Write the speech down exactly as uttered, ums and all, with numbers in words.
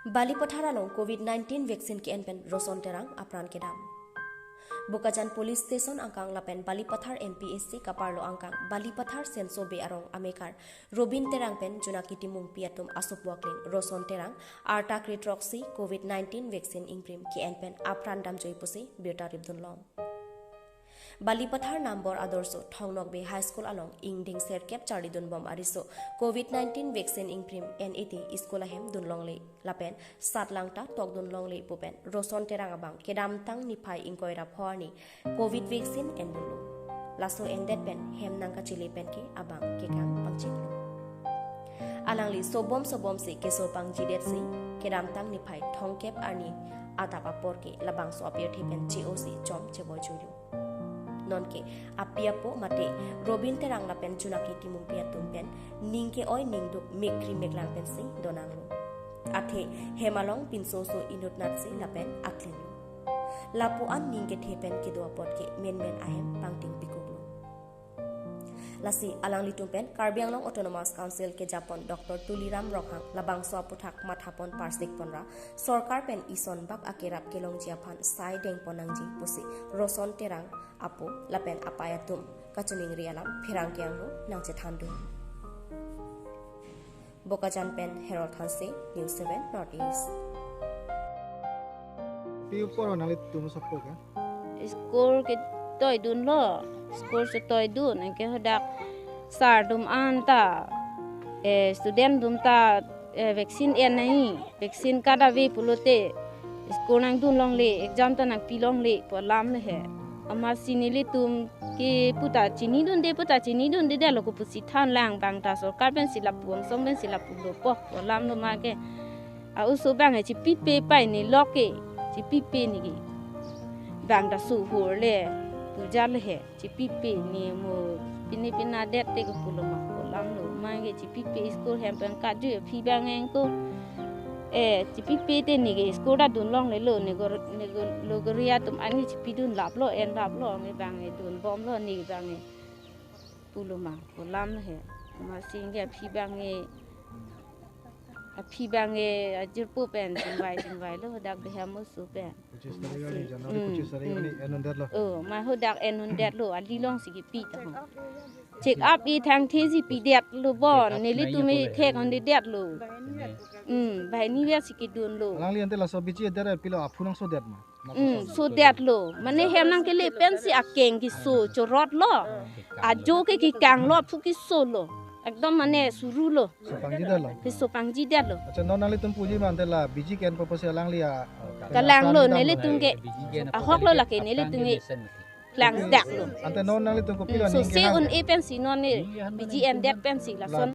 Balipathar along Covid nineteen vaccine ke-en pen Roson Terang apran kedam. Bokajan Police Station angkang lapen Balipathar M P H C kaparlo angkang Balipathar Senso Bey arong amekar Robin Terang pen Junaki Timungpi atum asopakling Roson Terang arta kre throksi Covid nineteen vaccine ingprim ke-en pen apran damjoi pusi birta ripdunlong. Balipathar Nambor Adorsho Thongnokbe High School along ingdeng serkep charlidunbom ariso Covid nineteen vaccine ingprim en iti school ahem dunlongle lapen satlang ta tokdunlongle pu pen Roson Terang abang kedamtang niphai ingkoi ra pho arni Covid vaccine endunlo. Laso endet pen hem nangkachele pen ke abang kekang pangchiklo. Alangli sobom sobom si keso pangjidetsi kedamtang niphai thomkep arni adap apor ke labangso apirthe pen che-osi chom cheboi chuyu. Nonke api apo mate Robin Terang lapen Junaki Timungpi atum pen ning ke-oi ningduk mekri meklang pensi donanglo. Athe hem along pinso so inutnatsi lapen aklinglo. Lapu-an ning kethe pen kedo apot ke menmen ahem pangting pikuklo. Lasi alanglitum pen Karbi Anglong Autonomous Council kejapon Doctor Tuliram Ronghang labangso aputhak mathapon parsikponra sorkar pen isonbak akerap kelongji aphan sai dengpon nangji pusi Roson Terang apo lapen apei atum kachiningri alam pherangke angno nangchethandun. Bokajan pen Harold Hanse, News seven North East. Pi upor nanglitum sopo ke? School ketoidunlo, school setoidun, anke hadak sir atum anta, eh, student atum ta, eh, vaccine en nangji, vaccine card ave pulote, school nangdunlongle, exam ta nangpilongle pu alam le he. Amatsi nelitum ke puta chinidunde, puta chinidunde detlo, kopusi thanlang, bang ta sorkar pensi lapu, angsong pensi lapulo po pu alamlo ma ke. A-oso abang ke chipipe pai ne lok ke, chipipe ne ke. Bang ta suhur le, puja le he, chipipe ne mo, pine pina det te kopulo ma pu alamlo ma ke, chipipe school hem pen kaju aphi abang engko. Eh, chipipe te ne ke school ta dunlonglelo, ne gor-, ne gor-, lo goria atum an ke chipidunlaplo, enlaplo, ne bang ke dunbomlo, ne bang ke pulo ma pu alam he. Amatsi ke aphi abang ke, aphi abang ke ajirpo pen chingvai chingvailo, dak beham oso pen. Pachis tarik ani, January Hmm, pachis tarik hmm. ani, en-un detlo. Oh, ma hadak en-un detlo, ali alongsi kepi ta ho. Check up i thangthesi pidetlo bon, Check up nelitum nai e ako le. Thek-un-e detlo. Hmm, banghini vet si kedunlo. Alangli ante laso B G A det pilo, aphu nangsodet ma? Hmm, sodetlo. Mane hem nangkele pensi akeng keso chorotlo. Ajo ke kekanglo, aphu kesolo. Ekdom mane surulo. Sopangji detlo. Keso pangji detlo. Acha, non nanglitum puji ma ante la B G ke-en purpose alangli a. Kalanglo, apran nelitum ke. Ahoklo lake, nelitum ke. Klang daklo. Ante non nanglitum kopilo Hmm, so aning se kehang? Un-e pensi non ne B G en det pensi lason